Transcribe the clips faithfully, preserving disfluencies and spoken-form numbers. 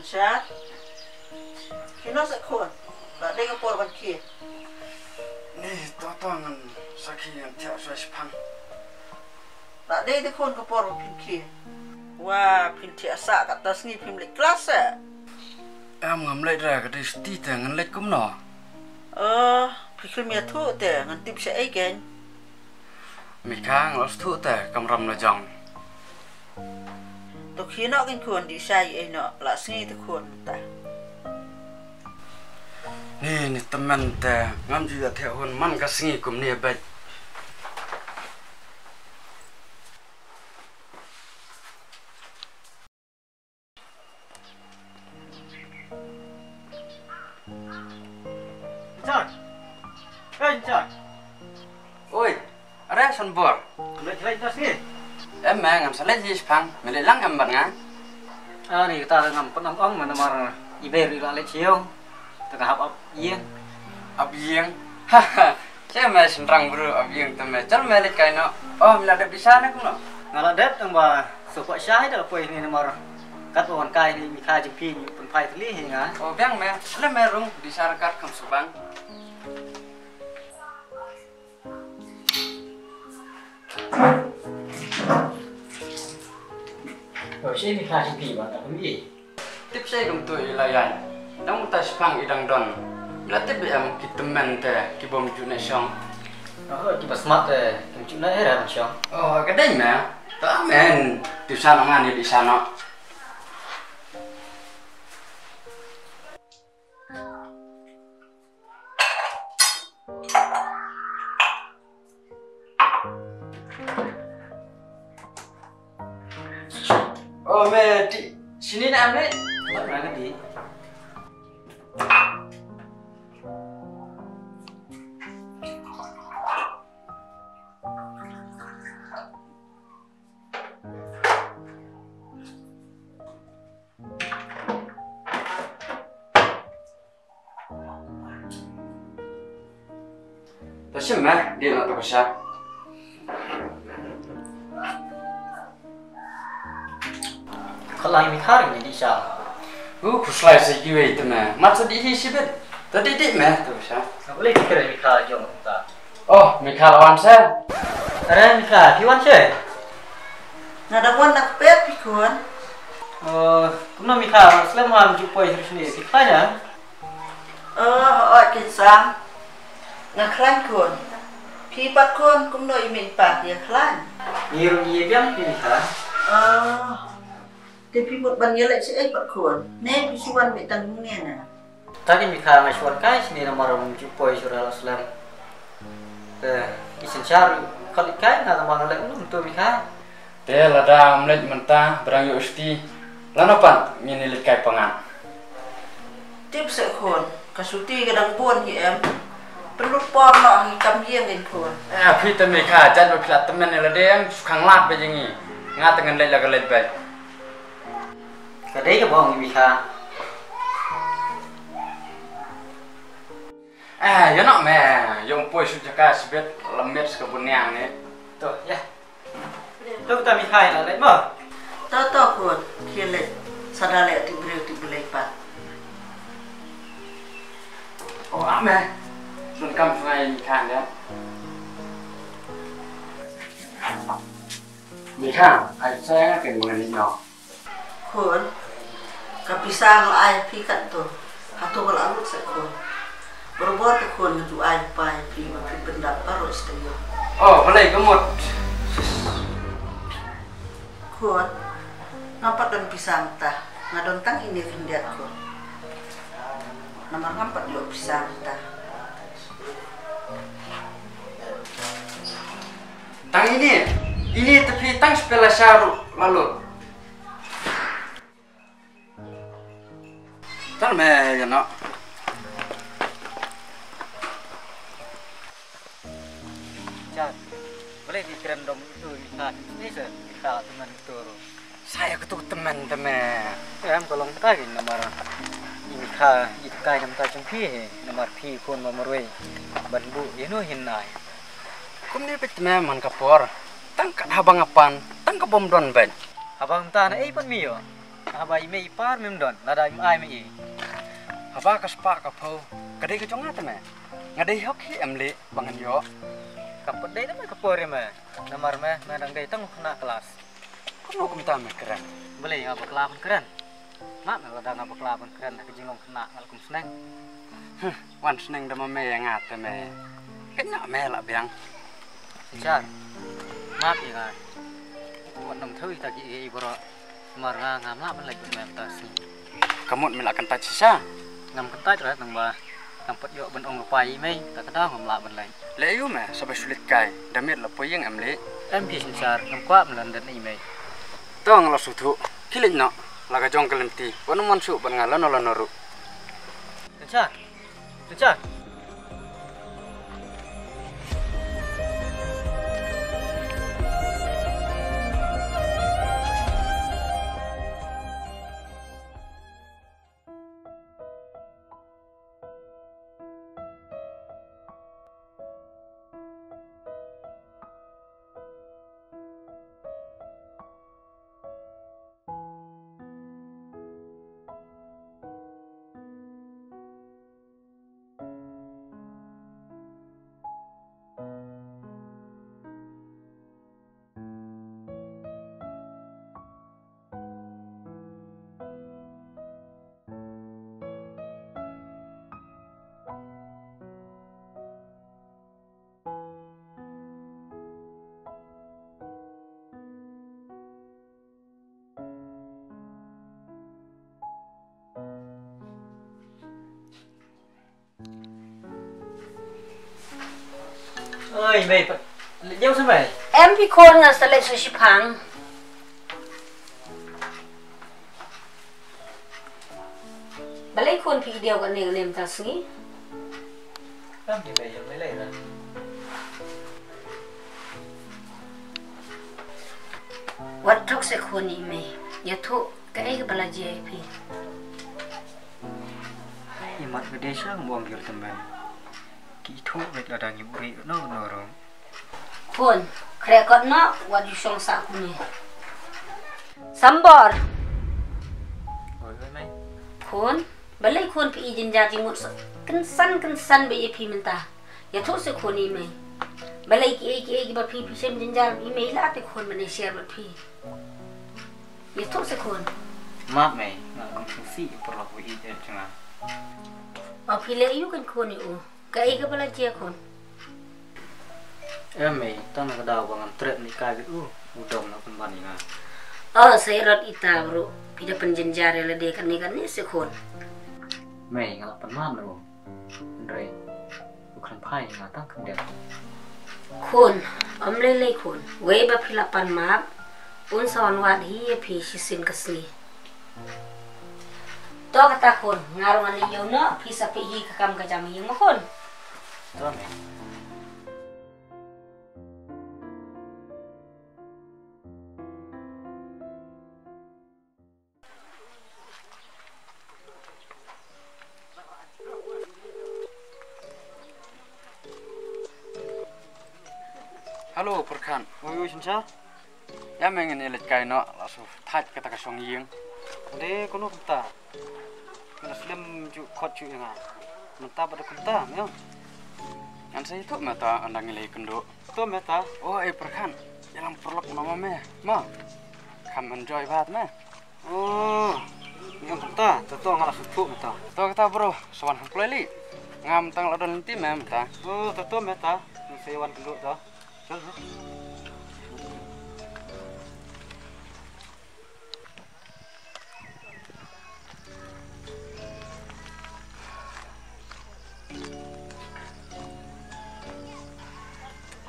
Sha. Kino sa khun. Ba dei ka por ban khie. Ni to to ngan sa khie ngan thiah sa shipang. Ba dei te khun ka por ban phin khie. Wa phin thiah sa ka ta sngi phim leit klas eh. Em ngam leit ra ka dei sti te ngan leit kumno. Oh, phi khim ïathuh te ngan tip sha ei kein. Mika nga la sdang te kam ram la jong. To khie noh kein khun, dih sha ei noh, la sngi te khun mynta. Ni ni tymmen te ngam ju ïa theh hun man ka sngi kumne bad. Inchar. Eh, Inchar. Oi, are Sanbor. Leit, leit, das ni. Em, me ngam sa leit hi shipang, me leit lang em bad nga. Ah, ni kata ngam pynang ong, mana mar i Ber i la leit sha ïing. Te ka hap ap ïing. Ap ïing. Ha ha. Che me shynrang bru ap ïing te me. Chal me leit kai noh. Oh, me la dep disa ne kumno? Nga la dep tang ba shu kwah shai da poi ni namar kat wan kai ni mi kha jingpyni pynphai tylli hi nga. Oh, biang me. Le me rung disa kat kam subang. Oh, che mi kha jingpyni ba ta kum i. Tip sha i kumtu i la ïaid. Dang mynta shipang i dang don. I la tip em ki tymmen te ki bym ju neh shong. Oh, ki ba smat te kim ju neh era ban shong. Oh, ka dei me. To men. Tip sha ngan ïa dih sha noh. Oh, me ti sini na me. Mana di? Ta shim me, dih na ta ka sha. Khalai mi khar ni di sha. U khuslai sa kiwei ta me. Mat sa dih hi shibit. Ta dih dih me ta ka sha. Ka boleh fikir mi khar jong ta. Oh, Mikha la wan seh. Are Mikha, phi wan seh? Nga dang wan na ka pep phi khun. Oh, kumno Mikha, slem wan ju poi sini, phi khlaiñ? Oh, oh, kin sang. Nga khlaiñ khun. Phi pat khun, kumno i mei i pa ïa khlaiñ? Ngi ruh ngi biang phi Mikha. Oh. Te phi mut ban ïaleit shaei pat khun? Ne phi shu wan beit tang hangne ne? Tang i Mikha nga shu wan kai shane namar um ju poi shuwa la slem. Te i synshar khot leit kai nga tang ba nga leh um to Mikha. Te lada um leit mynta ba dang ïoh shuti, lano pat ngin ïaleit kai pyngngad? Tip seh khun, ka shuti ka dang bun hi em. Pynlut por noh ha ki kam ïing kein khun. Eh, phi te Mikha, jait ba phi la tymmen ïa lade em, shu khang lad beit ïa ngi. Nga te ngan leit la ka leit beit. Ka dei kaba ong i Mikha. Eh, ïa noh me, ïa um poi shu jaka shibit, la miet ka bun niang ne. To, ïa. To kata Mikha ïa la leit mo. To to khun, khie leit. Sa da leh ti briew ti Blei pat. Oh, ah me. Sun kam sungai Mikha ne. Mikha, ai sa nga ken mengenai no. Khun, ka pisa nga la ai phi katto, hato ka la lut seh khun? Barabor te khun nga ju ai pai phi ba phi pyndap baroh shi taïew. Oh, balei ka mut? Khun, ngam pat don pisa mynta, nga don tang ine khyndiat khun. Namar ngam pat ïoh pisa mynta. Tang ine, ine te phi tang spela sha ruh la lut. Tar me ïa noh. Chat. Balei ki kren dom tu Mikha ni se Mikha tu man tu. Sa ïa katu tymmen te me. Em ka long ta ki namar i Mikha i tu kai namar ta jong phi namar phi khun ba marwei ban buh ïa no hin ai. Kumne beit te me man ka por. Tang kat haba nga pan tang ka bym don beit. Haba mynta na ei pan mi ïoh. Haba i mei i par mem don, lada im ai me i. Haba ka spah ka phew, ka dei ka jong nga te me. Nga dei hok hi em leh ba ngan ïoh. Ka pat dei te me ka por ïa me. Namar me, me dang dei tang u khynnah klas. Kumno kumta me kren? Balei nga bakla ban kren? Nga, nga lada nga bakla ban kren ha ka jinglong khynnah nga la kum sneng. Huh, wan sneng da ma me ïa nga te me. Kynnoh me la biang. Synshar. Map ïa nga. Wat nym thew ïa kita ki ei ei baroh. Namar nga ngam lah ban leit bad me mynta ka sngi. Ka mut me la kyntait shisha? Ngam kyntait re tang ba ngam pat ïoh ban ong lypa ïa i mei, ta ka daw ngam lah ban leit. Leh aïu me, sa ba shu leit kai, da miet la poi ïing em leh? Em phi Synshar, ngam kwah ban leit ïa i mei. To nga la sngewthuh, khie leit noh, la ka jong ka lynti, wat nym wan shuh bad nga lano lano ruh. Synshar, Synshar. Oi, mei, pa-, leit ïew sa mei. Em phi khun, nga sa leit sha shiphang. Balei khun phi ïew kane kane mynta sngi? Em phi mei, em mei lei ra. Wat thok se khun i mei. Ïathuh kaei kaba la jia ïa phi. Imat ka dei sha ngam ong ki ruh tymmen. Ki ithuh beit lada ngi buhrieh no no ruh. Khun, khreh kot noh, wat ju shong sah kumne. Sambor. Oi, oi, mei. Khun, balei khun phi i jynjar jingmut sa kynsan kynsan beit ïa phi mynta. Ïathuh se khun i mei. Balei kiei kiei kiba phi phi shem jynjar i mei la te khun ban ïashare bad phi. Ïathuh se khun. Map mei, nga kum sngewsih ïa u paralok ba ïeit jong nga. Ba phi leh aïu kein khun ïa u? Kaei kaba la jia khun? Em mei, tang na ka daw ba ngam treh mih kai bad u, u dom na pynban ïa nga. Oh, sa ïarap ita bro. Phi da pynjynjar ïa lade kane kane se khun. Mei, nga la pynman na u. Hynrei u khlem phai ïa nga tang khyndiat. Khun, ym lei lei khun. Wei ba phi la pan map, un sa wan wad hi ïa phi shisien ka sngi. To kata khun, nga ruh ngan leit ïew noh, phi sa peit hi ka kam ka jam ïing mo khun. To mei. Hello, Pyrkhat. Oi, oi, Synshar. Ïa me ngin ïa leit kai noh, la shu thait kata ka shong ïing. Dei kumno kumta? Nga la slem ju khot ju ïa nga. Mynta ba da kumta, ïa. Ngan sa ïathuh me ta ynda ngi leit kynduh. To me ta. Oh, eh, Pyrkhat. Ïalam paralok ma ma me. Ma. Kham enjoy bha me. Oh. Ngam ta. To to nga la shu thuh me ta. To kata bro. Sa wan kham kloi li. Ngam tang la don lynti me me ta. Oh, to to me ta. Ngi sa wan kynduh to. Chal me.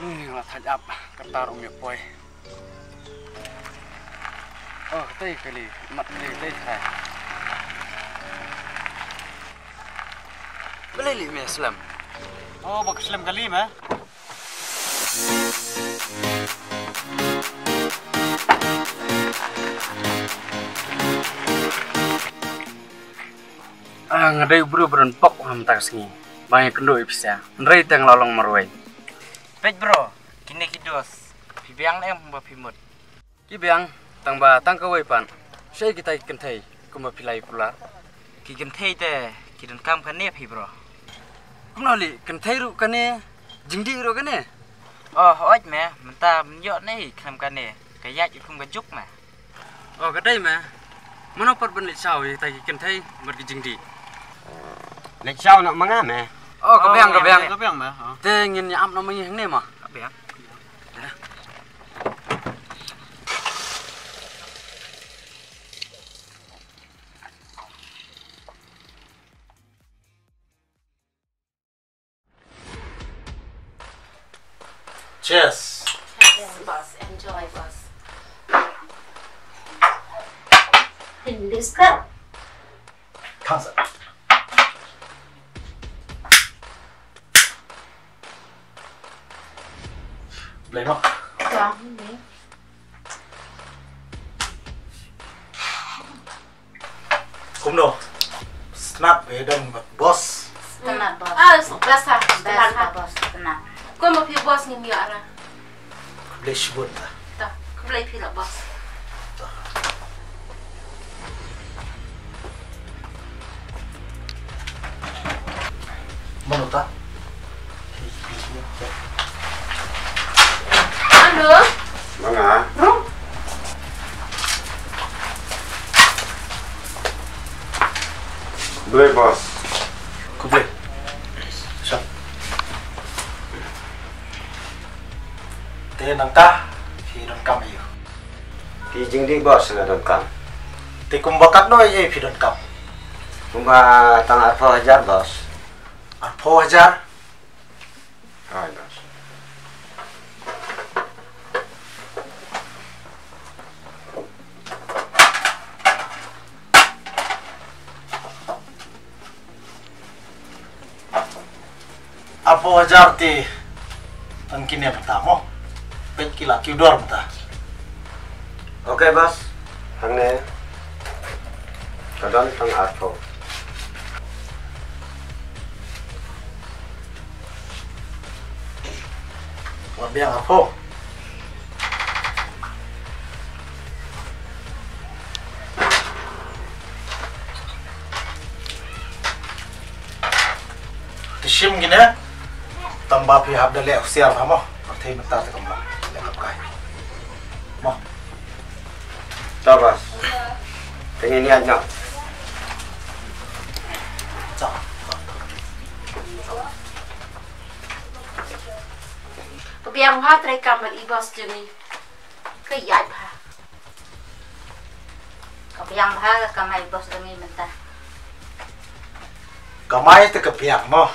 Ni la thait ap, ka tar um ïa poi. Oh, katei kali, mat kali, katei thai. Balei li me slem? Oh, ba ka slem kali me. Ah, nga dei u briew ba don pok ha mynta ka sngi. Ba nga kynduh ïa phi sa. Hynrei tang la long marwei. Peit bro, kine ki dos. Phi biang ne em ba phi mut? Ki biang, tang ba tang kawei pat. Shaei kita ki kynthei kumba phi la ïa kular? Ki kynthei te ki donkam kane phi bro. Kumno lei, kynthei ruh kane, jingdih ruh kane? Oh, hooid me, mynta mynta ïoh ne khlem kane, ka ïaid ruh kum ka juk me. Oh, ka dei me. Mano pat ban leit shaw ïa kita ki kynthei bad ki jingdih? Leit shaw noh ma nga me. Oh, ka biang, ka biang. Ka biang me. Te ngin ïa ap noh ma ngi hangne ma. Ka biang. Cheers. Cheers, boss. Enjoy, boss. Hindi ka? Thanks, sir. Blei mo. Ka, hindi. Kumno? Sngewtynnat ba don boss. Sngewtynnat boss. Ah, best ha, sngewtynnat ha boss, sngewtynnat. Kumno phi boss ngim ïoh ra. Khublei shibun ta. Ta, khublei phi la boss. Ta. Mano ta? Hello. Manga. Rum. Blei boss. Khublei. Sha. Te nangta phi donkam aïu? Ki jingdih boss nga donkam. Te kumba katno ïa phi donkam? Kumba tang arphew hajar boss. Arphew hajar? Ai boss. Arphew hajar te tang kine mynta mo. Peit ki la kiew dor mynta. Okay boss. Hangne ka don tang arphew. Wat biang arphew. Te shim kine, tang ba phi hap da leh husiar bha mo. Pyrthei mynta te kam lah leh kam kai mo. To boss. Te ngin ïaid noh. To. Ka biang bha treikam bad i boss jong ngi. Ka ïaid bha. Ka biang bha ka kamai boss jong ngi mynta. Kamai te ka biang mo.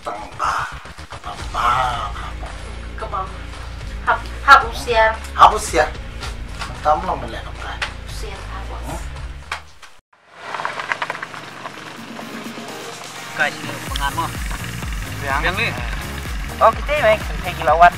Tang ba. Ka bam bha. Ka bam. Hap, hap husiar. Hap husiar. Mynta mo long ban leh kam kai. Husiar bha boss. Hmm? Ka ini pengan mo. Biang. Biang ni. Oh, kita mai kynthei ki la wan.